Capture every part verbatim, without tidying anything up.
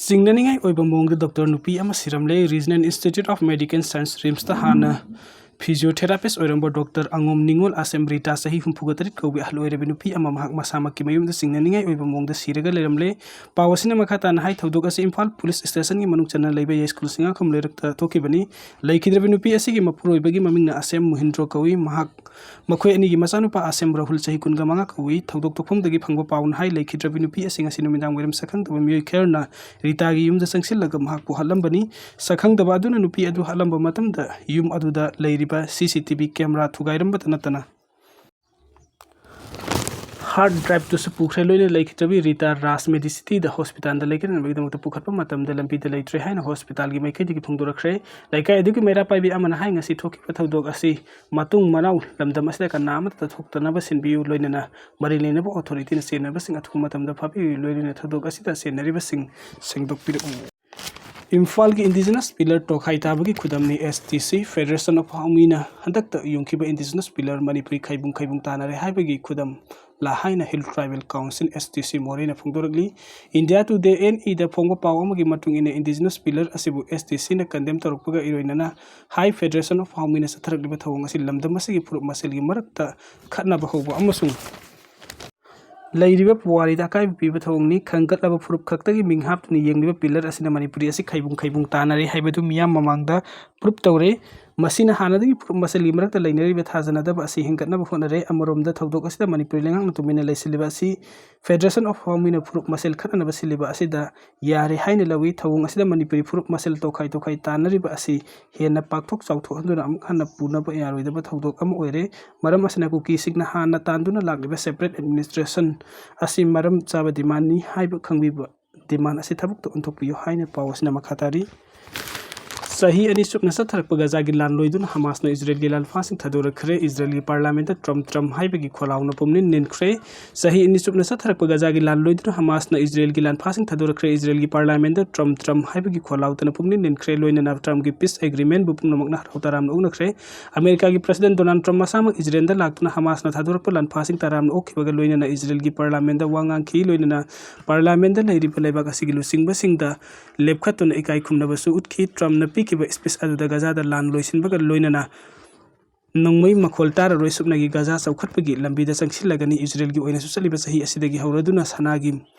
ꯆꯤꯡꯅꯅꯤꯡꯉꯥꯏ ꯑꯣꯏꯕ ꯃꯑꯣꯡꯗ ꯗꯣꯛꯇꯔ ꯅꯨꯄꯤ ꯑꯃ ꯁꯤꯔꯝꯂꯦ꯫ Regional Institute of Medical Science, ꯔꯤꯝꯁꯇ ꯍꯥꯟꯅ physiotherapist ꯑꯣꯏꯔꯝꯕ ꯗꯣꯛꯇꯔ ꯑꯉꯣꯝ ꯅꯤꯉꯣꯜ ꯑꯁꯦꯝ ꯔꯤꯇꯥ, ꯆꯍꯤ ꯍꯨꯝꯐꯨꯒ ꯇꯔꯦꯠ ꯀꯧꯕꯤ ꯑꯍꯜ ꯑꯣꯏꯔꯕꯤ ꯅꯨꯄꯤ ꯑꯃ ꯃꯍꯥꯛ ꯃꯁꯥꯃꯛꯀꯤ ꯃꯌꯨꯝꯗ ꯆꯤꯡꯅꯅꯤꯡꯉꯥꯏ ꯑꯣꯏꯕ ꯃꯑꯣꯡꯗ ꯁꯤꯔꯒ ꯂꯩꯔꯝꯂꯦ꯫ ꯄꯥꯎ ꯑꯁꯤꯅ ꯃꯈꯥ ꯇꯥꯅ ꯍꯥꯏ, ꯊꯧꯗꯣꯛ ꯑꯁꯤ ꯏꯝꯐꯥꯜ ꯄꯨꯂꯤꯁ ꯁ꯭ꯇꯦꯁꯟꯒꯤ ꯃꯅꯨꯡ ꯆꯟꯅ ꯂꯩꯕ ꯌꯥꯏꯁ꯭ꯀꯨꯜ ꯁꯤꯡꯉꯥꯈꯣꯝ ꯂꯩꯔꯛꯇ ꯊꯣꯛꯈꯤꯕꯅꯤ꯫ ꯂꯩꯈꯤꯗ꯭ꯔꯕꯤ ꯅꯨꯄꯤ ꯑꯁꯤꯒꯤ ꯃꯄꯨꯔꯣꯏꯕꯒꯤ ꯃꯃꯤꯡꯅ ꯑꯁꯦꯝ ꯃꯣꯍꯤꯟꯗ꯭ꯔꯣ ꯀꯧꯏ꯫ ꯃꯍꯥꯛ, ꯃꯈꯣꯏ ꯑꯅꯤꯒꯤ ꯃꯆꯥꯅꯨꯄꯥ ꯑꯁꯦꯝ ꯔꯥꯍꯨꯜ, ꯆꯍꯤ ꯀꯨꯟꯒ ꯃꯉꯥ ꯀꯧꯏ꯫ ꯊꯧꯗꯣꯛ ꯊꯣꯛꯐꯝꯗꯒꯤ ꯐꯪꯕ ꯄꯥꯎꯅ ꯍꯥꯏ, ꯂꯩꯈꯤꯗ꯭ꯔꯕꯤ ꯅꯨꯄꯤ ꯑꯁꯤ ꯉꯁꯤ ꯅꯨꯃꯤꯗꯥꯡ ꯋꯥꯏꯔꯝ ꯁꯛꯈꯪꯗꯕ ꯃꯤꯑꯣꯏ ꯈꯔꯅ ꯔꯤꯇꯥꯒꯤ ꯌꯨꯝꯗ ꯆꯪꯁꯤꯜꯂꯒ ꯃꯍꯥꯛꯄꯨ ꯍꯥꯠꯂꯝꯕꯅꯤ꯫ ꯁꯛꯈꯪꯗꯕ ꯑꯗꯨꯅ ꯅꯨꯄꯤ ꯑꯗꯨ ꯍꯥꯠꯂꯝꯕ ꯃꯇꯝꯗ ꯌꯨꯝ ꯑꯗꯨꯗ ꯂꯩꯔꯤꯕ C C T V camera ꯊꯨꯒꯥꯏꯔꯝꯕꯇ ꯅꯠꯇꯅ hard drive ꯇꯨꯁꯨ ꯄꯨꯈ꯭ꯔꯦ꯫ ꯂꯣꯏꯅ ꯂꯩꯈꯤꯗ꯭ꯔꯕꯤ ꯔꯤꯇꯥ ꯔꯥꯖ ꯃꯦꯗꯤꯁꯤꯇꯤꯗ ꯍꯣꯁꯄꯤꯇꯥꯜꯗ ꯂꯩꯈꯠꯅꯕꯒꯤꯗꯃꯛꯇ ꯄꯨꯈꯠꯄ ꯃꯇꯝꯗ ꯂꯝꯕꯤꯗ ꯂꯩꯇ꯭ꯔꯦ ꯍꯥꯏꯅ ꯍꯣꯁꯄꯤꯇꯥꯜꯒꯤ ꯃꯥꯏꯀꯩꯗꯒꯤ ꯐꯣꯡꯗꯣꯔꯛꯈ꯭ꯔꯦ꯫ ꯂꯩꯀꯥꯏ ꯑꯗꯨꯒꯤ ꯃꯩꯔꯥ ꯄꯥꯏꯕꯤ ꯑꯃꯅ ꯍꯥꯏ, ꯉꯁꯤ ꯊꯣꯛꯈꯤꯕ ꯊꯧꯗꯣꯛ ꯑꯁꯤ ꯃꯇꯨꯡ ꯃꯅꯥꯎ ꯂꯝꯗꯝ ꯑꯁꯤꯗ ꯀꯅꯥ ꯑꯃꯠꯇ ꯊꯣꯛꯇꯅꯕ ꯁꯤꯟꯕꯤꯌꯨ, ꯂꯣꯏꯅꯅ ꯃꯔꯤ ꯂꯩꯅꯕ ꯑꯣꯊꯣꯔꯤꯇꯤꯅ ꯆꯦꯟꯅꯕꯁꯤꯡ ꯑꯊꯨꯕ ꯃꯇꯝꯗ ꯐꯥꯕꯤꯌꯨ, ꯂꯣꯏꯅꯅ ꯊꯧꯗꯣꯛ ꯑꯁꯤꯗ ꯆꯦꯟꯅꯔꯤꯕꯁꯤꯡ ꯁꯦꯡꯗꯣꯛꯄꯤꯔꯛꯎ꯫ ꯏꯝꯐꯥꯜꯒꯤ indigenous pillar ꯇꯣꯈꯥꯏ ꯇꯥꯕꯒꯤ ꯈꯨꯗꯝꯅꯤ S T C꯫ Federation of Hawmiꯅ ꯍꯟꯗꯛꯇ ꯌꯨꯡꯈꯤꯕ indigenous pillar ꯃꯅꯤꯄꯨꯔꯤ ꯈꯥꯏꯕꯨꯡ ꯈꯥꯏꯕꯨꯡ ꯇꯥꯅꯔꯦ ꯍꯥꯏꯕꯒꯤ ꯈꯨꯗꯝ ꯂꯥ ꯍꯥꯏꯅ Hill Tribal Council, S T C, ꯃꯣꯔꯦꯅ ꯐꯣꯡꯗꯣꯔꯛꯂꯤ꯫ India Today, N E ꯗ ꯐꯣꯡꯕ ꯄꯥꯎ ꯑꯃꯒꯤ ꯃꯇꯨꯡ ꯏꯟꯅ, indigenous pillar ꯑꯁꯤꯕꯨ S T Cꯅ condemn ꯇꯧꯔꯛꯄꯒ ꯏꯔꯣꯏꯅꯅ high, Federation of Hawmiꯅ ꯆꯠꯊꯔꯛꯂꯤꯕ ꯊꯧꯑꯣꯡ ꯑꯁꯤ ꯂꯝꯗꯝ ꯑꯁꯤꯒꯤ ꯐꯨꯔꯨꯞ ꯃꯁꯦꯜꯒꯤ ꯃꯔꯛꯇ ꯈꯠꯅꯕ ꯍꯧꯕ ꯑꯃꯁꯨꯡ ꯂꯩꯔꯤꯕ ꯄꯨꯋꯥꯔꯤꯗ ꯑꯀꯥꯏꯕ ꯄꯤꯕ ꯊꯧꯑꯣꯡꯅꯤ꯫ ꯈꯟꯒꯠꯂꯕ ꯐꯨꯔꯨꯞ ꯈꯛꯇꯒꯤ ꯃꯤꯡ ꯍꯥꯞꯇꯨꯅ ꯌꯦꯡꯂꯤꯕ pillar ꯑꯁꯤꯅ ꯃꯅꯤꯄꯨꯔꯤ ꯑꯁꯤ ꯈꯥꯏꯕꯨꯡ ꯈꯥꯏꯕꯨꯡ ꯇꯥꯅꯔꯦ ꯍꯥꯏꯕꯗꯨ ꯃꯤꯌꯥꯝ ꯃꯃꯥꯡꯗ proof ꯇꯧꯔꯦ꯫ ꯃꯁꯤꯅ ꯍꯥꯟꯅꯗꯒꯤ ꯐꯨꯔꯨꯞ ꯃꯁꯦꯜꯒꯤ ꯃꯔꯛꯇ ꯂꯩꯅꯔꯤꯕ ꯊꯥꯖꯅꯗꯕ ꯑꯁꯤ ꯍꯦꯟꯒꯠꯅꯕ ꯍꯣꯠꯅꯔꯦ꯫ ꯑꯃꯔꯣꯝꯗ ꯊꯧꯗꯣꯛ ꯑꯁꯤꯗ ꯃꯅꯤꯄꯨꯔꯤ ꯂꯩꯉꯥꯛꯅ ꯇꯨꯃꯤꯟꯅ ꯂꯩꯁꯤꯜꯂꯤꯕ ꯑꯁꯤ Federation of Hawmiꯅ ꯐꯨꯔꯨꯞ ꯃꯁꯦꯜ ꯈꯠꯅꯅꯕ ꯁꯤꯜꯂꯤꯕ ꯑꯁꯤꯗ ꯌꯥꯔꯦ ꯍꯥꯏꯅ ꯂꯧꯏ꯫ ꯊꯧꯑꯣꯡ ꯑꯁꯤꯗ ꯃꯅꯤꯄꯨꯔꯤ ꯐꯨꯔꯨꯞ ꯃꯁꯦꯜ ꯇꯣꯈꯥꯏ ꯇꯣꯈꯥꯏ ꯇꯥꯅꯔꯤꯕ ꯑꯁꯤ ꯍꯦꯟꯅ ꯄꯥꯛꯊꯣꯛ ꯆꯥꯎꯊꯣꯛꯍꯟꯗꯨꯅ ꯑꯃꯨꯛ ꯍꯟꯅ ꯄꯨꯅꯕ ꯌꯥꯔꯣꯏꯗꯕ ꯊꯧꯗꯣꯛ ꯑꯃ ꯑꯣꯏꯔꯦ꯫ ꯃꯔꯝ ꯑꯁꯤꯅ ꯀꯨꯀꯤꯁꯤꯡꯅ ꯍꯥꯟꯅ ꯇꯥꯟꯗꯨꯅ ꯂꯥꯛꯂꯤꯕ separate administration ꯑꯁꯤ ꯃꯔꯝ ꯆꯥꯕ demandꯅꯤ ꯍꯥꯏꯕ ꯈꯪꯕꯤꯕ, demand ꯑꯁꯤ ꯊꯕꯛꯇ ꯑꯣꯟꯊꯣꯛꯄꯤꯌꯨ ꯍꯥꯏꯅ ꯄꯥꯎ ꯑꯁꯤꯅ ꯃꯈꯥ ꯇꯥꯔꯤ꯫ ꯆꯍꯤ ꯑꯅꯤ ꯆꯨꯞꯅ ꯆꯠꯊꯔꯛꯄ ꯒꯖꯥꯒꯤ ꯂꯥꯟ ꯂꯣꯏꯗꯨꯅ ꯍꯃꯥꯁꯅ ꯏꯖꯔꯦꯜꯒꯤ ꯂꯥꯟꯐꯥꯁꯤꯡ ꯊꯥꯗꯣꯔꯛꯈ꯭ꯔꯦ꯫ ꯏꯖꯔꯦꯜꯒꯤ ꯄꯥꯔꯂꯥꯃꯦꯟꯗ ꯇ꯭ꯔꯝꯞ, ꯇ꯭ꯔꯝꯞ ꯍꯥꯏꯕꯒꯤ ꯈꯣꯜꯂꯥꯎꯅ ꯄꯨꯝꯅꯤꯟ ꯅꯤꯟꯈ꯭ꯔꯦ꯫ ꯆꯍꯤ ꯑꯅꯤ ꯆꯨꯞꯅ ꯆꯠꯊꯔꯛꯄ ꯒꯖꯥꯒꯤ ꯂꯥꯟ ꯂꯣꯏꯗꯨꯅ ꯍꯃꯥꯁꯅ ꯏꯖꯔꯦꯜꯒꯤ ꯂꯥꯟꯐꯥꯁꯤꯡ ꯊꯥꯗꯣꯔꯛꯈ꯭ꯔꯦ꯫ ꯏꯖꯔꯦꯜꯒꯤ ꯄꯥꯔꯂꯥꯃꯦꯟꯗ ꯇ꯭ꯔꯝꯞ, ꯇ꯭ꯔꯝꯞ ꯍꯥꯏꯕꯒꯤ ꯈꯣꯜꯂꯥꯎꯗꯅ ꯄꯨꯝꯅꯤꯟ ꯅꯤꯟꯈ꯭ꯔꯦ꯫ ꯂꯣꯏꯅꯅ ꯇ꯭ꯔꯝꯞꯀꯤ ꯄꯤꯁ ꯑꯦꯒ꯭ꯔꯤꯃꯦꯟꯕꯨ ꯄꯨꯝꯅꯃꯛꯅ ꯍꯔꯥꯎ ꯇꯔꯥꯝꯅ ꯑꯣꯛꯅꯈ꯭ꯔꯦ꯫ ꯑꯃꯦꯔꯤꯀꯥꯒꯤ ꯄ꯭ꯔꯁꯤꯗꯦꯟ ꯗꯣꯅꯥꯜꯗ ꯇ꯭ꯔꯝꯞ ꯃꯁꯥꯃꯛ ꯏꯖꯔꯦꯜꯗ ꯂꯥꯛꯇꯨꯅ ꯍꯃꯥꯁꯅ ꯊꯥꯗꯣꯔꯛꯄ ꯂꯥꯟꯐꯥꯁꯤꯡ ꯇꯔꯥꯝꯅ ꯑꯣꯛꯈꯤꯕꯒ ꯂꯣꯏꯅꯅ ꯏꯖꯔꯦꯜꯒꯤ ꯄꯥꯔꯂꯥꯃꯦꯟꯗ ꯋꯥ ꯉꯥꯡꯈꯤ꯫ ꯂꯣꯏꯅꯅ ꯄꯥꯔꯂꯥꯃꯦꯟꯗ ꯂꯩꯔꯤꯕ ꯂꯩꯕꯥꯛ ꯑꯁꯤꯒꯤ ꯂꯨꯆꯤꯡꯕꯁꯤꯡꯗ ꯂꯦꯞꯈꯠꯇꯨꯅ ꯏꯀꯥꯏ ꯈꯨꯝꯅꯕꯁꯨ ꯎꯠꯈꯤ꯫ ꯇ꯭ꯔꯝꯞꯅ ꯄꯤꯈꯤꯕ ꯁ꯭ꯄꯤꯆ ꯑꯗꯨꯗ ꯒꯖꯥꯗ ꯂꯥꯟ ꯂꯣꯏꯁꯤꯟꯕꯒ ꯂꯣꯏꯅꯅ ꯅꯣꯡꯃꯩ ꯃꯈꯣꯜ ꯇꯥꯔꯔꯣꯏ, ꯁꯨꯞꯅꯒꯤ ꯒꯖꯥ ꯆꯥꯎꯈꯠꯄꯒꯤ ꯂꯝꯕꯤꯗ ꯆꯪꯁꯤꯜꯂꯒꯅꯤ꯫ ꯏꯖꯔꯦꯜꯒꯤ ꯑꯣꯏꯅꯁꯨ ꯆꯠꯂꯤꯕ ꯆꯍꯤ ꯑꯁꯤꯗꯒꯤ ꯍꯧꯔꯗꯨꯅ ꯁꯅꯥꯒꯤ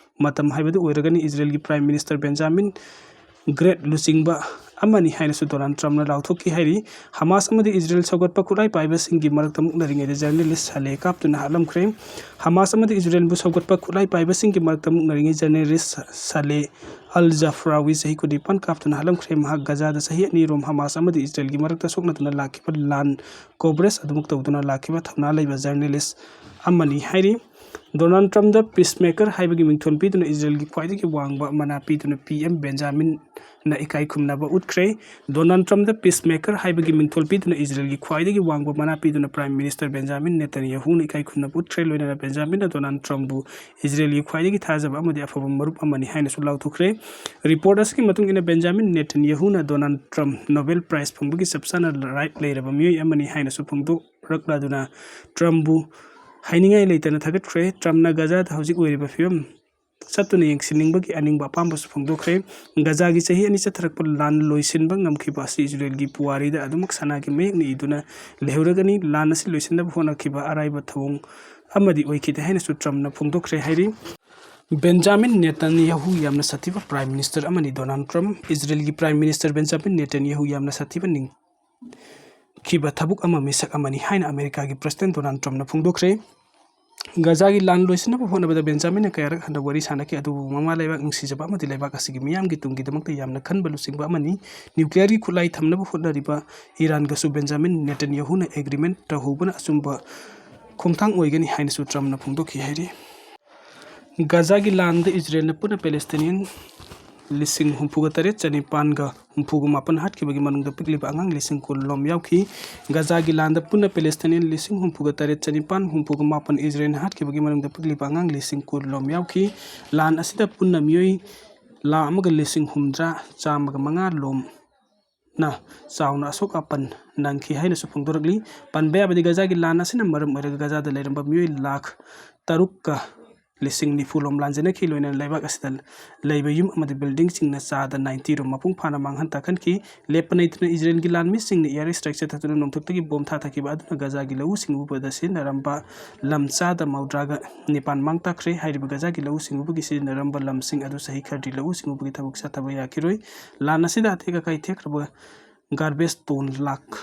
ꯃꯇꯝ ꯍꯥꯏꯕꯗꯨ ꯑꯣꯏꯔꯒꯅꯤ꯫ ꯏꯖꯔꯦꯜꯒꯤ ꯄ꯭ꯔꯥꯏꯝ ꯃꯤꯅꯤꯁꯇꯔ ꯕꯦꯟꯖꯥꯃꯤꯟ ꯒ꯭ꯔꯦꯠ ꯂꯨꯆꯤꯡꯕ ꯑꯃꯅꯤ ꯍꯥꯏꯅꯁꯨ ꯗꯣꯅꯥꯜꯗ ꯇ꯭ꯔꯝꯞꯅ ꯂꯥꯎꯊꯣꯛꯈꯤ ꯍꯥꯏꯔꯤ꯫ ꯍꯃꯥꯁ ꯑꯃꯗꯤ ꯏꯖꯔꯦꯜ ꯁꯧꯒꯠꯄ ꯈꯨꯠꯂꯥꯏ ꯄꯥꯏꯕꯁꯤꯡꯒꯤ ꯃꯔꯛꯇ ꯃꯨꯛꯅꯔꯤꯉꯩꯗ ꯖꯔꯅꯦꯂꯤꯁ ꯁꯥꯂꯦ ꯀꯥꯞꯇꯨꯅ ꯍꯥꯠꯂꯝꯈ꯭ꯔꯦ꯫ ꯍꯃꯥꯁ ꯑꯃꯗꯤ ꯏꯖꯔꯦꯜꯕꯨ ꯁꯧꯒꯠꯄ ꯈꯨꯠꯂꯥꯏ ꯄꯥꯏꯕꯁꯤꯡꯒꯤ ꯃꯔꯛꯇ ꯃꯨꯛꯅꯔꯤꯉꯩ ꯖꯔꯅꯦꯂꯤꯁ ꯁꯥꯂꯦ ꯑꯜ ꯖꯐ꯭ꯔꯥꯋꯤ ꯆꯍꯤ ꯀꯨꯟꯅꯤꯄꯥꯟ ꯀꯥꯞꯇꯨꯅ ꯍꯥꯠꯂꯝꯈ꯭ꯔꯦ꯫ ꯃꯍꯥꯛ ꯒꯖꯥꯗ ꯆꯍꯤ ꯑꯅꯤꯔꯣꯝ ꯍꯃꯥꯁ ꯑꯃꯗꯤ ꯏꯖꯔꯦꯜꯒꯤ ꯃꯔꯛꯇ ꯁꯣꯛꯅꯗꯨꯅ ꯂꯥꯛꯈꯤꯕ ꯂꯥꯟ ꯀꯣꯚꯔꯦꯖ ꯑꯗꯨꯃꯛ ꯇꯧꯗꯨꯅ ꯂꯥꯛꯈꯤꯕ ꯊꯧꯅꯥ ꯂꯩꯕ ꯖꯔꯅꯦꯂꯤꯁ ꯑꯃꯅꯤ ꯍꯥꯏꯔꯤ꯫ ꯗꯣꯅꯥꯜꯗ ꯇ꯭ꯔꯝꯞꯗ ꯄꯤꯁꯃꯦꯀꯔ ꯍꯥꯏꯕꯒꯤ ꯃꯤꯡꯊꯣꯜ ꯄꯤꯗꯨꯅ ꯏꯖꯔꯦꯜꯒꯤ ꯈ꯭ꯋꯥꯏꯗꯒꯤ ꯋꯥꯡꯕ ꯃꯅꯥ ꯄꯤꯗꯨꯅ ꯄꯤ ꯑꯦꯝ ꯕꯦꯟꯖꯥꯃꯤꯟꯅ ꯏꯀꯥꯏ ꯈꯨꯝꯅꯕ ꯎꯠꯈ꯭ꯔꯦ꯫ ꯗꯣꯅꯥꯜꯗ ꯇ꯭ꯔꯝꯞꯗ ꯄꯤꯁꯃꯦꯀꯔ ꯍꯥꯏꯕꯒꯤ ꯃꯤꯡꯊꯣꯜ ꯄꯤꯗꯨꯅ ꯏꯖꯔꯦꯜꯒꯤ ꯈ꯭ꯋꯥꯏꯗꯒꯤ ꯋꯥꯡꯕ ꯃꯅꯥ ꯄꯤꯗꯨꯅ ꯄ꯭ꯔꯥꯏꯝ ꯃꯤꯅꯤꯁꯇꯔ ꯕꯦꯟꯖꯥꯃꯤꯟ ꯅꯦꯇꯟꯌꯥꯍꯨꯅ ꯏꯀꯥꯏ ꯈꯨꯝꯅꯕ ꯎꯠꯈ꯭ꯔꯦ꯫ ꯂꯣꯏꯅꯅ ꯕꯦꯟꯖꯥꯃꯤꯟꯅ ꯗꯣꯅꯥꯜꯗ ꯇ꯭ꯔꯝꯞꯕꯨ ꯏꯖꯔꯦꯜꯒꯤ ꯈ꯭ꯋꯥꯏꯗꯒꯤ ꯊꯥꯖꯕ ꯑꯃꯗꯤ ꯑꯐꯕ ꯃꯔꯨꯞ ꯑꯃꯅꯤ ꯍꯥꯏꯅꯁꯨ ꯂꯥꯎꯊꯣꯛꯈ꯭ꯔꯦ꯫ ꯔꯤꯄꯣꯔꯠ ꯑꯁꯤꯒꯤ ꯃꯇꯨꯡ ꯏꯟꯅ ꯕꯦꯟꯖꯥꯃꯤꯟ ꯅꯦꯇꯟꯌꯥꯍꯨꯅ ꯗꯣꯅꯥꯜꯗ ꯇ꯭ꯔꯝꯞ ꯅꯣꯕꯦꯜ ꯄ꯭ꯔꯥꯏꯖ ꯐꯪꯕꯒꯤ ꯆꯞ ꯆꯥꯅ ꯔꯥꯏꯠ ꯂꯩꯔꯕ ꯃꯤꯑꯣꯏ ꯑꯃꯅꯤ ꯍꯥꯏꯅꯁꯨ ꯐꯣꯡꯗꯣꯔꯛꯂꯗꯨꯅ ꯇ꯭ꯔꯝꯞꯕꯨ ꯍꯥꯏꯅꯤꯡꯉꯥꯏ ꯂꯩꯇꯅ ꯊꯥꯒꯠꯈ꯭ꯔꯦ꯫ ꯇ꯭ꯔꯝꯞꯅ ꯒꯖꯥꯗ ꯍꯧꯖꯤꯛ ꯑꯣꯏꯔꯤꯕ ꯐꯤꯕꯝ ꯆꯠꯇꯨꯅ ꯌꯦꯡꯁꯤꯟꯅꯤꯡꯕꯒꯤ ꯑꯅꯤꯡꯕ ꯑꯄꯥꯝꯕꯁꯨ ꯐꯣꯡꯗꯣꯛꯈ꯭ꯔꯦ꯫ ꯒꯖꯥꯒꯤ ꯆꯍꯤ ꯑꯅꯤ ꯆꯠꯊꯔꯛꯄ ꯂꯥꯟ ꯂꯣꯏꯁꯤꯟꯕ ꯉꯝꯈꯤꯕ ꯑꯁꯤ ꯏꯖꯔꯦꯜꯒꯤ ꯄꯨꯋꯥꯔꯤꯗ ꯑꯗꯨꯃꯛ ꯁꯅꯥꯒꯤ ꯃꯌꯦꯛꯅ ꯏꯗꯨꯅ ꯂꯩꯍꯧꯔꯒꯅꯤ꯫ ꯂꯥꯟ ꯑꯁꯤ ꯂꯣꯏꯁꯤꯟꯅꯕ ꯍꯣꯠꯅꯈꯤꯕ ꯑꯔꯥꯏꯕ ꯊꯧꯑꯣꯡ ꯑꯃꯗꯤ ꯑꯣꯏꯈꯤꯗꯦ ꯍꯥꯏꯅꯁꯨ ꯇ꯭ꯔꯝꯞꯅ ꯐꯣꯡꯗꯣꯛꯈ꯭ꯔꯦ ꯍꯥꯏꯔꯤ꯫ ꯕꯦꯟꯖꯥꯃꯤꯟ ꯅꯦꯇꯟꯌꯥꯍꯨ ꯌꯥꯝꯅ ꯁꯥꯊꯤꯕ ꯄ꯭ꯔꯥꯏꯝ ꯃꯤꯅꯤꯁꯇꯔ ꯑꯃꯅꯤ꯫ ꯗꯣꯅꯥꯜꯗ ꯇ꯭ꯔꯝꯞ ꯏꯖꯔꯦꯜꯒꯤ ꯄ꯭ꯔꯥꯏꯝ ꯃꯤꯅꯤꯁꯇꯔ ꯕꯦꯟꯖꯥꯃꯤꯟ ꯅꯦꯇꯟꯌꯥꯍꯨ ꯌꯥꯝꯅ ꯁꯥꯊꯤꯕ ꯅꯤꯡ ꯈꯤꯕ ꯊꯕꯛ ꯑꯃ, ꯃꯤꯁꯛ ꯑꯃꯅꯤ ꯍꯥꯏꯅ ꯑꯃꯦꯔꯤꯀꯥꯒꯤ ꯄ꯭ꯔꯁꯤꯗꯦꯟ ꯗꯣꯅꯥꯜꯗ ꯇ꯭ꯔꯝꯞꯅ ꯐꯣꯡꯗꯣꯛꯈ꯭ꯔꯦ꯫ ꯒꯖꯥꯒꯤ ꯂꯥꯟ ꯂꯣꯏꯁꯤꯟꯅꯕ ꯍꯣꯠꯅꯕꯗ ꯕꯦꯟꯖꯥꯃꯤꯟꯅ ꯀꯌꯥꯔꯛ ꯍꯟꯅ ꯋꯥꯔꯤ ꯁꯥꯟꯅꯈꯤ, ꯑꯗꯨꯕꯨ ꯃꯃꯥ ꯂꯩꯕꯥꯛ ꯅꯨꯡꯁꯤꯖꯕ ꯑꯃꯗꯤ ꯂꯩꯕꯥꯛ ꯑꯁꯤꯒꯤ ꯃꯤꯌꯥꯝꯒꯤ ꯇꯨꯡꯒꯤꯗꯃꯛꯇ ꯌꯥꯝꯅ ꯈꯟꯕ ꯂꯨꯆꯤꯡꯕ ꯑꯃꯅꯤ꯫ ꯅ꯭ꯌꯨꯀ꯭ꯂꯤꯌꯔꯒꯤ ꯈꯨꯠꯂꯥꯏ ꯊꯝꯅꯕ ꯍꯣꯠꯅꯔꯤꯕ ꯏꯔꯥꯟꯒꯁꯨ ꯕꯦꯟꯖꯥꯃꯤꯟ ꯅꯦꯇꯟꯌꯥꯍꯨꯅ ꯑꯦꯒ꯭ꯔꯤꯃꯦꯟ ꯇꯧꯍꯧꯕꯅ ꯑꯆꯨꯝꯕ ꯈꯣꯡꯊꯥꯡ ꯑꯣꯏꯒꯅꯤ ꯍꯥꯏꯅꯁꯨ ꯇ꯭ꯔꯝꯞꯅ ꯐꯣꯡꯗꯣꯛꯈꯤ ꯍꯥꯏꯔꯤ꯫ ꯒꯖꯥꯒꯤ ꯂꯥꯟꯗ ꯏꯖꯔꯦꯜꯅ ꯄꯨꯟꯅ ꯄꯦꯂꯦꯁꯇꯤꯅꯤꯌꯟ ꯂꯤꯁꯤꯡ ꯍꯨꯝꯐꯨꯒ ꯇꯔꯦꯠ ꯆꯅꯤꯄꯥꯟꯒ ꯍꯨꯝꯐꯨꯒ ꯃꯥꯄꯟ ꯍꯥꯠꯈꯤꯕꯒꯤ ꯃꯅꯨꯡꯗ ꯄꯤꯛꯂꯤꯕ ꯑꯉꯥꯡ ꯂꯤꯁꯤꯡ ꯀꯨꯟ ꯂꯣꯝ ꯌꯥꯎꯈꯤ꯫ ꯒꯖꯥꯒꯤ ꯂꯥꯟꯗ ꯄꯨꯟꯅ Palestinian ꯂꯤꯁꯤꯡ ꯍꯨꯝꯐꯨꯒ ꯇꯔꯦꯠ ꯆꯅꯤꯄꯥꯟ ꯍꯨꯝꯐꯨꯒ ꯃꯥꯄꯟ ꯏꯖꯔꯦꯜꯅ ꯍꯥꯠꯈꯤꯕꯒꯤ ꯃꯅꯨꯡꯗ ꯄꯤꯛꯂꯤꯕ ꯑꯉꯥꯡ ꯂꯤꯁꯤꯡ ꯀꯨꯟ ꯂꯣꯝ ꯌꯥꯎꯈꯤ꯫ ꯂꯥꯟ ꯑꯁꯤꯗ ꯄꯨꯟꯅ ꯃꯤꯑꯣꯏ ꯂꯥꯈ ꯑꯃꯒ ꯂꯤꯁꯤꯡ ꯍꯨꯝꯗ꯭ꯔꯥ ꯆꯥꯝꯃꯒ ꯃꯉꯥ ꯂꯣꯝꯅ ꯆꯥꯎꯅ ꯑꯁꯣꯛ ꯑꯄꯟ ꯅꯪꯈꯤ ꯍꯥꯏꯅꯁꯨ ꯐꯣꯡꯗꯣꯔꯛꯂꯤ꯫ ꯄꯟꯕ ꯌꯥꯕꯗꯤ ꯒꯖꯥꯒꯤ ꯂꯥꯟ ꯑꯁꯤꯅ ꯃꯔꯝ ꯑꯣꯏꯔꯒ ꯒꯖꯥꯗ ꯂꯩꯔꯝꯕ ꯃꯤꯑꯣꯏ ꯂꯥꯈ ꯇꯔꯨꯛꯀ ꯂꯤꯁꯤꯡ ꯅꯤꯐꯨ ꯂꯣꯝ ꯂꯥꯟꯖꯦꯟꯅꯈꯤ꯫ ꯂꯣꯏꯅꯅ ꯂꯩꯕꯥꯛ ꯑꯁꯤꯗ ꯂꯩꯕ ꯌꯨꯝ ꯑꯃꯗꯤ buildingꯁꯤꯡꯅ ꯆꯥꯗ ninety ꯔꯣꯝ ꯃꯄꯨꯡ ꯐꯥꯅ ꯃꯥꯡꯍꯟ ꯇꯥꯛꯍꯟꯈꯤ꯫ ꯂꯦꯞꯄ ꯂꯩꯇꯅ ꯏꯖꯔꯦꯜꯒꯤ ꯂꯥꯟꯃꯤꯁꯤꯡꯅ air strike ꯆꯠꯊꯗꯨꯅ ꯅꯣꯡꯊꯛꯇꯒꯤ ꯕꯣꯝ ꯊꯥꯊꯈꯤꯕ ꯑꯗꯨꯅ ꯒꯖꯥꯒꯤ ꯂꯧꯎ ꯁꯤꯡꯎꯕꯗ ꯁꯤꯖꯤꯟꯅꯔꯝꯕ ꯂꯝ ꯆꯥꯗ ꯃꯧꯗ꯭ꯔꯥꯒ ꯅꯤꯄꯥꯟ ꯃꯥꯡ ꯇꯥꯛꯈ꯭ꯔꯦ꯫ ꯍꯥꯏꯔꯤꯕ ꯒꯖꯥꯒꯤ ꯂꯧꯎ ꯁꯤꯡꯎꯕꯒꯤ ꯁꯤꯖꯤꯟꯅꯔꯝꯕ ꯂꯝꯁꯤꯡ ꯑꯗꯨ ꯆꯍꯤ ꯈꯔꯗꯤ ꯂꯧꯎ ꯁꯤꯡꯎꯕꯒꯤ ꯊꯕꯛ ꯆꯠꯊꯕ ꯌꯥꯈꯤꯔꯣꯏ꯫ ꯂꯥꯟ ꯑꯁꯤꯗ ꯑꯇꯦꯛ ꯑꯀꯥꯏ ꯊꯦꯛꯈ꯭ꯔꯕ garbage ton ꯂꯥꯈ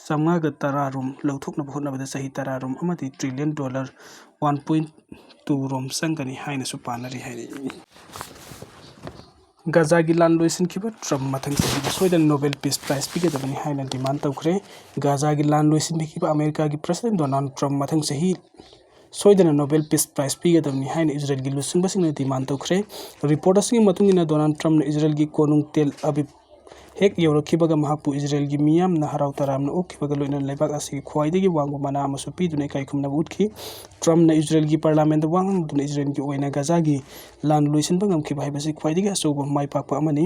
ꯆꯥꯝꯃꯉꯥꯒ ꯇꯔꯥ ꯔꯣꯝ ꯂꯧꯊꯣꯛꯅꯕ ꯍꯣꯠꯅꯕꯗ ꯆꯍꯤ ꯇꯔꯥ ꯔꯣꯝ ꯑꯃꯗꯤ trillion dollar one point two ꯔꯣꯝ ꯆꯪꯒꯅꯤ ꯍꯥꯏꯅꯁꯨ ꯄꯥꯅꯔꯤ ꯍꯥꯏꯔꯤ꯫ ꯒꯖꯥꯒꯤ ꯂꯥꯟ ꯂꯣꯏꯁꯤꯟꯈꯤꯕ ꯇ꯭ꯔꯝꯞ ꯃꯊꯪ ꯆꯍꯤꯗ ꯁꯣꯏꯗꯅ Nobel Peace Prize ꯄꯤꯒꯗꯕꯅꯤ ꯍꯥꯏꯅ demand ꯇꯧꯈ꯭ꯔꯦ꯫ ꯒꯖꯥꯒꯤ ꯂꯥꯟ ꯂꯣꯏꯁꯤꯟꯕꯤꯈꯤꯕ ꯑꯃꯦꯔꯤꯀꯥꯒꯤ President Donald Trump ꯃꯊꯪ ꯆꯍꯤ ꯁꯣꯏꯗꯅ Nobel Peace Prize ꯄꯤꯒꯗꯕꯅꯤ ꯍꯥꯏꯅ ꯏꯖꯔꯦꯜꯒꯤ ꯂꯨꯆꯤꯡꯕꯁꯤꯡꯅ demand ꯇꯧꯈ꯭ꯔꯦ꯫ Report ꯑꯁꯤꯒꯤ ꯃꯇꯨꯡ ꯏꯟꯅ, ꯗꯣꯅꯥꯜꯗ ꯇ꯭ꯔꯝꯞꯅ ꯏꯖꯔꯦꯜꯒꯤ ꯀꯣꯅꯨꯡ ꯇꯦꯜ ꯑꯕꯤꯕ ꯍꯦꯛ ꯌꯧꯔꯛꯈꯤꯕꯒ ꯃꯍꯥꯛꯄꯨ ꯏꯖꯔꯦꯜꯒꯤ ꯃꯤꯌꯥꯝꯅ ꯍꯔꯥꯎ ꯇꯔꯥꯝꯅ ꯑꯣꯛꯈꯤꯕꯒ ꯂꯣꯏꯅꯅ ꯂꯩꯕꯥꯛ ꯑꯁꯤꯒꯤ ꯈ꯭ꯋꯥꯏꯗꯒꯤ ꯋꯥꯡꯕ ꯃꯅꯥ ꯑꯃꯁꯨ ꯄꯤꯗꯨꯅ ꯏꯀꯥꯏ ꯈꯨꯝꯅꯕ ꯎꯠꯈꯤ꯫ ꯇ꯭ꯔꯝꯞꯅ ꯏꯖꯔꯦꯜꯒꯤ ꯄꯥꯔꯂꯥꯃꯦꯟꯗ ꯋꯥ ꯉꯥꯡꯗꯨꯅ ꯏꯖꯔꯦꯜꯒꯤ ꯑꯣꯏꯅ ꯒꯖꯥꯒꯤ ꯂꯥꯟ ꯂꯣꯏꯁꯤꯟꯕ ꯉꯝꯈꯤꯕ ꯍꯥꯏꯕꯁꯤ ꯈ꯭ꯋꯥꯏꯗꯒꯤ ꯑꯆꯧꯕ ꯃꯥꯏ ꯄꯥꯛꯄ ꯑꯃꯅꯤ꯫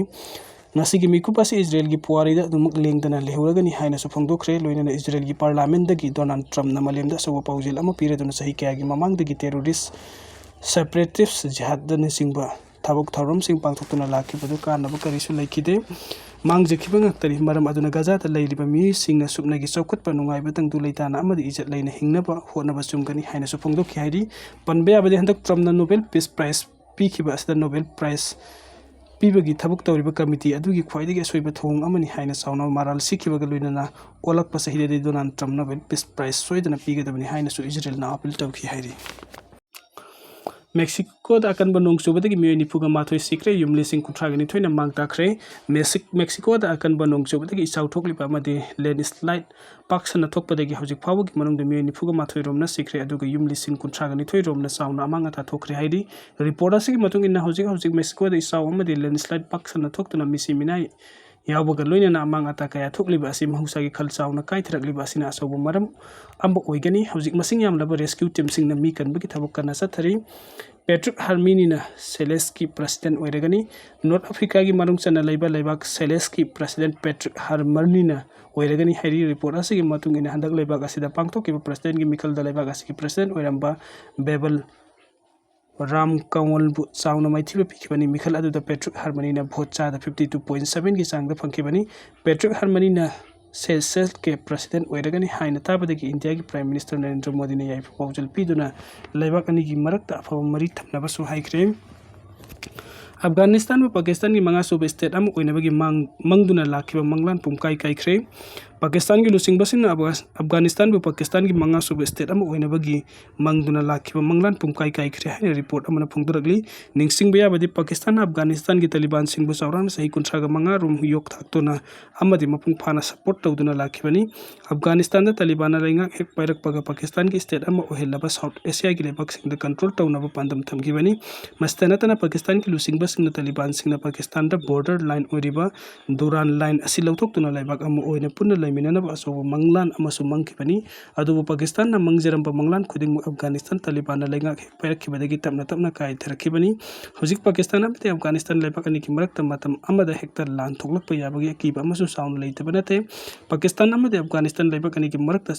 ꯉꯁꯤꯒꯤ ꯃꯤꯀꯨꯞ ꯑꯁꯤ ꯏꯖꯔꯦꯜꯒꯤ ꯄꯨꯋꯥꯔꯤꯗ ꯑꯗꯨꯃꯛ ꯂꯦꯡꯗꯅ ꯂꯩꯍꯧꯔꯒꯅꯤ ꯍꯥꯏꯅꯁꯨ ꯐꯣꯡꯗꯣꯛꯈ꯭ꯔꯦ꯫ ꯂꯣꯏꯅꯅ ꯏꯖꯔꯦꯜꯒꯤ ꯄꯥꯔꯂꯥꯃꯦꯟꯗꯒꯤ ꯗꯣꯅꯥꯜꯗ ꯇ꯭ꯔꯝꯞꯅ ꯃꯥꯂꯦꯝꯗ ꯑꯆꯧꯕ ꯄꯥꯎꯖꯦꯜ ꯑꯃ ꯄꯤꯔꯗꯨꯅ ꯆꯍꯤ ꯀꯌꯥꯒꯤ ꯃꯃꯥꯡꯗꯒꯤ terrorist, separatist, ꯖꯤꯍꯥꯗꯅꯆꯤꯡꯕ ꯊꯕꯛ ꯊꯧꯔꯝꯁꯤꯡ ꯄꯥꯡꯊꯣꯛꯇꯨꯅ ꯂꯥꯛꯈꯤꯕꯗꯨ ꯀꯥꯟꯅꯕ ꯀꯔꯤꯁꯨ ꯂꯩꯈꯤꯗꯦ꯫ ꯃꯥꯡꯖꯈꯤꯕ ꯉꯥꯛꯇꯅꯤ꯫ ꯃꯔꯝ ꯑꯗꯨꯅ ꯒꯖꯥꯗ ꯂꯩꯔꯤꯕ ꯃꯤꯑꯣꯏꯁꯤꯡꯅ ꯁꯨꯞꯅꯒꯤ ꯆꯥꯎꯈꯠꯄ, ꯅꯨꯡꯉꯥꯏꯕ ꯇꯪꯗꯨ ꯂꯩꯇꯥꯅ ꯑꯃꯗꯤ ꯏꯖꯠ ꯂꯩꯅ ꯍꯤꯡꯅꯕ ꯍꯣꯠꯅꯕ ꯆꯨꯝꯒꯅꯤ ꯍꯥꯏꯅꯁꯨ ꯐꯣꯡꯗꯣꯛꯈꯤ ꯍꯥꯏꯔꯤ꯫ ꯄꯟꯕ ꯌꯥꯕꯗꯤ, ꯍꯟꯗꯛ ꯇ꯭ꯔꯝꯞꯅ Nobel Peace Prize ꯄꯤꯈꯤꯕ ꯑꯁꯤꯗ Nobel Prize ꯄꯤꯕꯒꯤ ꯊꯕꯛ ꯇꯧꯔꯤꯕ committee ꯑꯗꯨꯒꯤ ꯈ꯭ꯋꯥꯏꯗꯒꯤ ꯑꯁꯣꯏꯕ ꯊꯧꯑꯣꯡ ꯑꯃꯅꯤ ꯍꯥꯏꯅ ꯆꯥꯎꯅ ꯃꯔꯥꯜ ꯁꯤꯈꯤꯕꯒ ꯂꯣꯏꯅꯅ ꯑꯣꯜꯂꯛꯄ ꯆꯍꯤꯗꯗꯤ ꯗꯣꯅꯥꯜꯗ ꯇ꯭ꯔꯝꯞ Nobel Peace Prize ꯁꯣꯏꯗꯅ ꯄꯤꯒꯗꯕꯅꯤ ꯍꯥꯏꯅꯁꯨ ꯏꯖꯔꯦꯜꯅ appeal ꯇꯧꯈꯤ ꯍꯥꯏꯔꯤ꯫ ꯃꯦꯛꯁꯤꯀꯣꯗ ꯑꯀꯟꯕ ꯅꯣꯡ ꯆꯨꯕꯗꯒꯤ ꯃꯤꯑꯣꯏ ꯅꯤꯐꯨꯒ ꯃꯥꯊꯣꯏ ꯁꯤꯈ꯭ꯔꯦ, ꯌꯨꯝ ꯂꯤꯁꯤꯡ ꯀꯨꯟꯊ꯭ꯔꯥꯒ ꯅꯤꯊꯣꯏꯅ ꯃꯥꯡ ꯇꯥꯛꯈ꯭ꯔꯦ꯫ ꯃꯦꯛꯁꯤꯀꯣꯗ ꯑꯀꯟꯕ ꯅꯣꯡ ꯆꯨꯕꯗꯒꯤ ꯏꯆꯥꯎ ꯊꯣꯛꯂꯤꯕ ꯑꯃꯗꯤ ꯂꯦꯟꯁ꯭ꯂꯥꯏꯠ ꯄꯥꯛ ꯁꯟꯅ ꯊꯣꯛꯄꯗꯒꯤ ꯍꯧꯖꯤꯛ ꯐꯥꯎꯕꯒꯤ ꯃꯅꯨꯡꯗ ꯃꯤꯑꯣꯏ ꯅꯤꯐꯨꯒ ꯃꯥꯊꯣꯏ ꯔꯣꯝꯅ ꯁꯤꯈ꯭ꯔꯦ, ꯑꯗꯨꯒ ꯌꯨꯝ ꯂꯤꯁꯤꯡ ꯀꯨꯟꯊ꯭ꯔꯥꯒ ꯅꯤꯊꯣꯏ ꯔꯣꯝꯅ ꯆꯥꯎꯅ ꯑꯃꯥꯡ ꯑꯇꯥ ꯊꯣꯛꯈ꯭ꯔꯦ ꯍꯥꯏꯔꯤ꯫ ꯔꯤꯄꯣꯔꯠ ꯑꯁꯤꯒꯤ ꯃꯇꯨꯡ ꯏꯟꯅ ꯍꯧꯖꯤꯛ ꯍꯧꯖꯤꯛ ꯃꯦꯛꯁꯤꯀꯣꯗ ꯏꯆꯥꯎ ꯑꯃꯗꯤ ꯂꯦꯟꯁ꯭ꯂꯥꯏꯠ ꯄꯥꯛ ꯁꯟꯅ ꯊꯣꯛꯇꯨꯅ ꯃꯤꯁꯤ ꯃꯤꯅꯥꯏ ꯌꯥꯎꯕꯒ ꯂꯣꯏꯅꯅ ꯑꯃꯥꯡ ꯑꯇꯥ ꯀꯌꯥ ꯊꯣꯛꯂꯤꯕ ꯑꯁꯤ ꯃꯍꯧꯁꯥꯒꯤ ꯈꯜ ꯆꯥꯎꯅ ꯀꯥꯏꯊꯔꯛꯂꯤꯕ ꯑꯁꯤꯅ ꯑꯆꯧꯕ ꯃꯔꯝ ꯑꯃ ꯑꯣꯏꯒꯅꯤ꯫ ꯍꯧꯖꯤꯛ ꯃꯁꯤꯡ ꯌꯥꯝꯂꯕ ꯔꯦꯁꯀ꯭ꯌꯨ ꯇꯤꯝꯁꯤꯡꯅ ꯃꯤ ꯀꯟꯕꯒꯤ ꯊꯕꯛ ꯀꯟꯅ ꯆꯠꯊꯔꯤ꯫ ꯄꯦꯇ꯭ꯔꯤꯛ ꯍꯥꯔꯃꯤꯅꯤꯅ ꯁꯦꯂꯦꯁꯀꯤ ꯄ꯭ꯔꯁꯤꯗꯦꯟ ꯑꯣꯏꯔꯒꯅꯤ꯫ ꯅꯣꯔꯠ ꯑꯐ꯭ꯔꯤꯀꯥꯒꯤ ꯃꯅꯨꯡ ꯆꯟꯅ ꯂꯩꯕ ꯂꯩꯕꯥꯛ ꯁꯦꯂꯦꯁꯀꯤ ꯄ꯭ꯔꯁꯤꯗꯦꯟ ꯄꯦꯇ꯭ꯔꯤꯛ ꯍꯥꯔꯃꯔꯅꯤꯅ ꯑꯣꯏꯔꯒꯅꯤ ꯍꯥꯏꯔꯤ꯫ ꯔꯤꯄꯣꯔꯠ ꯑꯁꯤꯒꯤ ꯃꯇꯨꯡ ꯏꯟꯅ ꯍꯟꯗꯛ ꯂꯩꯕꯥꯛ ꯑꯁꯤꯗ ꯄꯥꯡꯊꯣꯛꯈꯤꯕ ꯄ꯭ꯔꯁꯤꯗꯦꯟꯒꯤ ꯃꯤꯈꯜꯗ ꯂꯩꯕꯥꯛ ꯑꯁꯤꯒꯤ ꯄ꯭ꯔꯁꯤꯗꯦꯟ ꯑꯣꯏꯔꯝꯕ ꯕꯦꯕꯜ ꯔꯥꯝ ꯀꯋꯜꯕꯨ ꯆꯥꯎꯅ ꯃꯥꯏꯊꯤꯕ ꯄꯤꯈꯤꯕꯅꯤ꯫ ꯃꯤꯈꯜ ꯑꯗꯨꯗ ꯄꯦꯇ꯭ꯔꯤꯛ ꯍꯥꯔꯃꯅꯤꯅ ꯚꯣꯠ ꯆꯥꯗ ꯐꯤꯐꯇꯤ ꯇꯨ ꯄꯣꯏꯟ ꯁꯕꯦꯟꯒꯤ ꯆꯥꯡꯗ ꯐꯪꯈꯤꯕꯅꯤ꯫ ꯄꯦꯇ꯭ꯔꯤꯛ ꯍꯥꯔꯃꯅꯤꯅ ꯁꯦꯁꯦꯜꯁꯀꯤ ꯄ꯭ꯔꯁꯤꯗꯦꯟ ꯑꯣꯏꯔꯒꯅꯤ ꯍꯥꯏꯅ ꯇꯥꯕꯗꯒꯤ ꯏꯟꯗꯤꯌꯥꯒꯤ ꯄ꯭ꯔꯥꯏꯝ ꯃꯤꯅꯤꯁꯇꯔ ꯅꯔꯦꯟꯗ꯭ꯔ ꯃꯣꯗꯤꯅ ꯌꯥꯏꯐ ꯄꯥꯎꯖꯦꯜ ꯄꯤꯗꯨꯅ ꯂꯩꯕꯥꯛ ꯑꯅꯤꯒꯤ ꯃꯔꯛꯇ ꯑꯐꯕ ꯃꯔꯤ ꯊꯝꯅꯕꯁꯨ ꯍꯥꯏꯈ꯭ꯔꯦ꯫ ꯑꯐꯒꯥꯅꯤꯁꯇꯥꯟꯕꯨ ꯄꯥꯀꯤꯁꯇꯥꯟꯒꯤ ꯃꯉꯥꯁꯨꯕ ꯁ꯭ꯇꯦꯠ ꯑꯃ ꯑꯣꯏꯅꯕꯒꯤ ꯃꯥꯡ-, ꯃꯪꯗꯨꯅ ꯂꯥꯛꯈꯤꯕ ꯃꯪꯂꯥꯟ ꯄꯨꯝꯀꯥꯏ ꯀꯥꯏꯈ꯭ꯔꯦ꯫ ꯄꯥꯀꯤꯁꯇꯥꯟꯒꯤ ꯂꯨꯆꯤꯡꯕꯁꯤꯡꯅ ꯑꯐꯒꯥ-, ꯑꯐꯒꯥꯅꯤꯁꯇꯥꯟꯕꯨ ꯄꯥꯀꯤꯁꯇꯥꯟꯒꯤ ꯃꯉꯥꯁꯨꯕ ꯁ꯭ꯇꯦꯠ ꯑꯃ ꯑꯣꯏꯅꯕꯒꯤ ꯃꯪꯗꯨꯅ ꯂꯥꯛꯈꯤꯕ ꯃꯪꯂꯥꯟ ꯄꯨꯝꯀꯥꯏ ꯀꯥꯏꯈ꯭ꯔꯦ ꯍꯥꯏꯅ ꯔꯤꯄꯣꯔꯠ ꯑꯃꯅ ꯐꯣꯡꯗꯣꯔꯛꯂꯤ꯫ ꯅꯤꯡꯁꯤꯡꯕ ꯌꯥꯕꯗꯤ, ꯄꯥꯀꯤꯁꯇꯥꯟꯅ ꯑꯐꯒꯥꯅꯤꯁꯇꯥꯟꯒꯤ ꯇꯥꯂꯤꯕꯥꯟꯁꯤꯡꯕꯨ ꯆꯥꯎꯔꯥꯛꯅ ꯆꯍꯤ ꯀꯨꯟꯊ꯭ꯔꯥꯒ ꯃꯉꯥ ꯔꯣꯝ ꯌꯣꯛ ꯊꯥꯛꯇꯨꯅ ꯑꯃꯗꯤ ꯃꯄꯨꯡ ꯐꯥꯅ ꯁꯄꯣꯔꯠ ꯇꯧꯗꯨꯅ ꯂꯥꯛꯈꯤꯕꯅꯤ꯫ ꯑꯐꯒꯥꯅꯤꯁꯇꯥꯟꯗ ꯇꯥꯂꯤꯕꯥꯟꯅ ꯂꯩꯉꯥꯛ ꯍꯦꯛ ꯄꯥꯏꯔꯛꯄꯒ ꯄꯥꯀꯤꯁꯇꯥꯟꯒꯤ ꯁ꯭ꯇꯦꯠ ꯑꯃ ꯑꯣꯏꯍꯜꯂꯕ ꯁꯥꯎꯠ ꯑꯦꯁꯤꯌꯥꯒꯤ ꯂꯩꯕꯥꯛꯁꯤꯡꯗ ꯀꯟꯇ꯭ꯔꯣꯜ ꯇꯧꯅꯕ ꯄꯥꯟꯗꯝ ꯊꯝꯈꯤꯕꯅꯤ꯫ ꯃꯁꯤꯇ ꯅꯠꯇꯅ ꯄꯥꯀꯤꯁꯇꯥꯟꯒꯤ ꯂꯨꯆꯤꯡꯕꯁꯤꯡꯅ ꯇꯥꯂꯤꯕꯥꯟꯁꯤꯡꯅ ꯄꯥꯀꯤꯁꯇꯥꯟꯗ ꯕꯣꯔꯗꯔ ꯂꯥꯏꯟ ꯑꯣꯏꯔꯤꯕ ꯗꯨꯔꯥꯟ ꯂꯥꯏꯟ ꯑꯁꯤ ꯂꯧꯊꯣꯛꯇꯨꯅ ꯂꯩꯕꯥꯛ ꯑꯃ ꯑꯣꯏꯅ ꯄꯨꯟꯅ ꯂꯩꯃꯤꯟꯅꯅꯕ ꯑꯆꯧꯕ ꯃꯪꯂꯥꯟ ꯑꯃꯁꯨ ꯃꯪꯈꯤꯕꯅꯤ꯫ ꯑꯗꯨꯕꯨ ꯄꯥꯀꯤꯁꯇꯥꯟꯅ ꯃꯪꯖꯔꯝꯕ ꯃꯪꯂꯥꯟ ꯈꯨꯗꯤꯡꯃꯛ ꯑꯐꯒꯥꯅꯤꯁꯇꯥꯟ ꯇꯥꯂꯤꯕꯥꯟꯅ ꯂꯩꯉꯥꯛ ꯍꯦꯛ ꯄꯥꯏꯔꯛꯈꯤꯕꯗꯒꯤ ꯇꯞꯅ ꯇꯞꯅ ꯀꯥꯏꯊꯔꯛꯈꯤꯕꯅꯤ꯫ ꯍꯧꯖꯤꯛ ꯄꯥꯀꯤꯁꯇꯥꯟ ꯑꯃꯗꯤ ꯑꯐꯒꯥꯅꯤꯁꯇꯥꯟ ꯂꯩꯕꯥꯛ ꯑꯅꯤꯒꯤ ꯃꯔꯛꯇ ꯃꯇꯝ ꯑꯃꯗ ꯍꯦꯛꯇ ꯂꯥꯟ ꯊꯣꯛꯂꯛꯄ ꯌꯥꯕꯒꯤ ꯑꯀꯤꯕ ꯑꯃꯁꯨ ꯆꯥꯎꯅ ꯂꯩꯇꯕ ꯅꯠꯇꯦ꯫ ꯄꯥꯀꯤꯁꯇꯥꯟ ꯑꯃꯗꯤ ꯑꯐꯒꯥꯅꯤꯁꯇꯥꯟ ꯂꯩꯕꯥꯛ ꯑꯅꯤꯒꯤ ꯃꯔꯛꯇ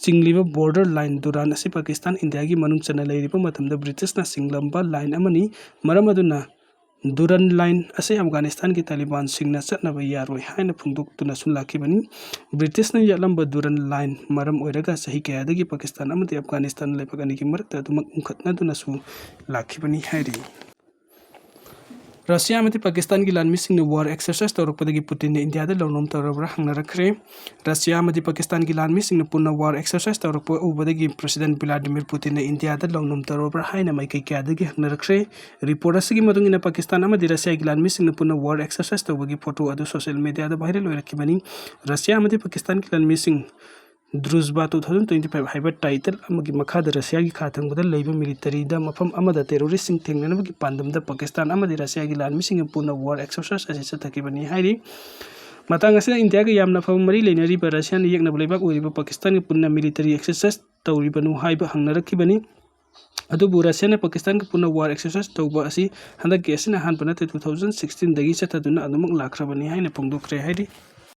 ꯆꯤꯡꯂꯤꯕ ꯕꯣꯔꯗꯔ ꯂꯥꯏꯟ ꯗꯨꯔꯥꯟ ꯑꯁꯤ ꯄꯥꯀꯤꯁꯇꯥꯟ ꯏꯟꯗꯤꯌꯥꯒꯤ ꯃꯅꯨꯡ ꯆꯟꯅ ꯂꯩꯔꯤꯕ ꯃꯇꯝꯗ ꯕ꯭ꯔꯤꯇꯤꯁꯅ ꯆꯤꯡꯂꯝꯕ ꯂꯥꯏꯟ ꯑꯃꯅꯤ꯫ ꯃꯔꯝ ꯑꯗꯨꯅ ꯗꯨꯔꯟ ꯂꯥꯏꯟ ꯑꯁꯤ ꯑꯐꯒꯥꯅꯤꯁꯇꯥꯟꯒꯤ ꯇꯥꯂꯤꯕꯥꯟꯁꯤꯡꯅ ꯆꯠꯅꯕ ꯌꯥꯔꯣꯏ ꯍꯥꯏꯅ ꯐꯣꯡꯗꯣꯛꯇꯨꯅꯁꯨ ꯂꯥꯛꯈꯤꯕꯅꯤ꯫ ꯕ꯭ꯔꯤꯇꯤꯁꯅ ꯌꯥꯠꯂꯝꯕ ꯗꯨꯔꯟ ꯂꯥꯏꯟ ꯃꯔꯝ ꯑꯣꯏꯔꯒ ꯆꯍꯤ ꯀꯌꯥꯗꯒꯤ ꯄꯥꯀꯤꯁꯇꯥꯟ ꯑꯃꯗꯤ ꯑꯐꯒꯥꯅꯤꯁꯇꯥꯟ ꯂꯩꯕꯥꯛ ꯑꯅꯤꯒꯤ ꯃꯔꯛꯇ ꯑꯗꯨꯃꯛ ꯎꯪꯈꯠꯅꯗꯨꯅꯁꯨ ꯂꯥꯛꯈꯤꯕꯅꯤ ꯍꯥꯏꯔꯤ꯫ ꯔꯁꯤꯌꯥ ꯑꯃꯗꯤ ꯄꯥꯀꯤꯁꯇꯥꯟꯒꯤ ꯂꯥꯟꯃꯤꯁꯤꯡꯅ war exercise ꯇꯧꯔꯛꯄꯗꯒꯤ ꯄꯨꯇꯤꯟꯅ ꯏꯟꯗꯤꯌꯥꯗ ꯂꯧꯅꯣꯝ ꯇꯧꯔꯕ꯭ꯔꯥ ꯍꯪꯅꯔꯛꯈ꯭ꯔꯦ꯫ ꯔꯁꯤꯌꯥ ꯑꯃꯗꯤ ꯄꯥꯀꯤꯁꯇꯥꯟꯒꯤ ꯂꯥꯟꯃꯤꯁꯤꯡꯅ ꯄꯨꯟꯅ war exercise ꯇꯧꯔꯛꯄ ꯎꯕꯗꯒꯤ President Vladimir Putinꯅ ꯏꯟꯗꯤꯌꯥꯗ ꯂꯧꯅꯣꯝ ꯇꯧꯔꯕ꯭ꯔꯥ ꯍꯥꯏꯅ ꯃꯥꯏꯀꯩ ꯀꯌꯥꯗꯒꯤ ꯍꯪꯅꯔꯛꯈ꯭ꯔꯦ꯫ Report ꯑꯁꯤꯒꯤ ꯃꯇꯨꯡ ꯏꯟꯅ ꯄꯥꯀꯤꯁꯇꯥꯟ ꯑꯃꯗꯤ ꯔꯁꯤꯌꯥꯒꯤ ꯂꯥꯟꯃꯤꯁꯤꯡꯅ ꯄꯨꯟꯅ war exercise ꯇꯧꯕꯒꯤ photo ꯑꯗꯨ social mediaꯗ viral ꯑꯣꯏꯔꯛꯈꯤꯕꯅꯤ꯫ ꯔꯁꯤꯌꯥ ꯑꯃꯗꯤ ꯄꯥꯀꯤꯁꯇꯥꯟꯒꯤ ꯂꯥꯟꯃꯤꯁꯤꯡ Druzhba two thousand twenty five ꯍꯥꯏꯕ title ꯑꯃꯒꯤ ꯃꯈꯥꯗ ꯔꯁꯤꯌꯥꯒꯤ ꯈꯥ ꯊꯪꯕꯗ ꯂꯩꯕ militaryꯗ ꯃꯐꯝ ꯑꯃꯗ terroristꯁꯤꯡ ꯊꯦꯡꯅꯅꯕꯒꯤ ꯄꯥꯟꯗꯝꯗ ꯄꯥꯀꯤꯁꯇꯥꯟ ꯑꯃꯗꯤ ꯔꯁꯤꯌꯥꯒꯤ ꯂꯥꯟꯃꯤꯁꯤꯡꯒ ꯄꯨꯟꯅ war exercise ꯑꯁꯤ ꯆꯠꯊꯈꯤꯕꯅꯤ ꯍꯥꯏꯔꯤ꯫ ꯃꯇꯥꯡ ꯑꯁꯤꯗ ꯏꯟꯗꯤꯌꯥꯒ ꯌꯥꯝꯅ ꯑꯐꯕ ꯃꯔꯤ ꯂꯩꯅꯔꯤꯕ ꯔꯁꯤꯌꯥꯅ ꯌꯦꯛꯅꯕ ꯂꯩꯕꯥꯛ ꯑꯣꯏꯔꯤꯕ ꯄꯥꯀꯤꯁꯇꯥꯟꯒ ꯄꯨꯟꯅ military exercise ꯇꯧꯔꯤꯕꯅꯣ ꯍꯥꯏꯕ ꯍꯪꯅꯔꯛꯈꯤꯕꯅꯤ꯫ ꯑꯗꯨꯕꯨ ꯔꯁꯤꯌꯥꯅ ꯄꯥꯀꯤꯁꯇꯥꯟꯒ ꯄꯨꯟꯅ war exercise ꯇꯧꯕ ꯑꯁꯤ ꯍꯟꯗꯛꯀꯤ ꯑꯁꯤꯅ ꯑꯍꯥꯟꯕ ꯅꯠꯇꯦ, two thousand sixteenꯗꯒꯤ ꯆꯠꯊꯗꯨꯅ ꯑꯗꯨꯃꯛ ꯂꯥꯛꯈ꯭ꯔꯕꯅꯤ ꯍꯥꯏꯅ ꯐꯣꯡꯗꯣꯛꯈ꯭ꯔꯦ ꯍꯥꯏꯔꯤ꯫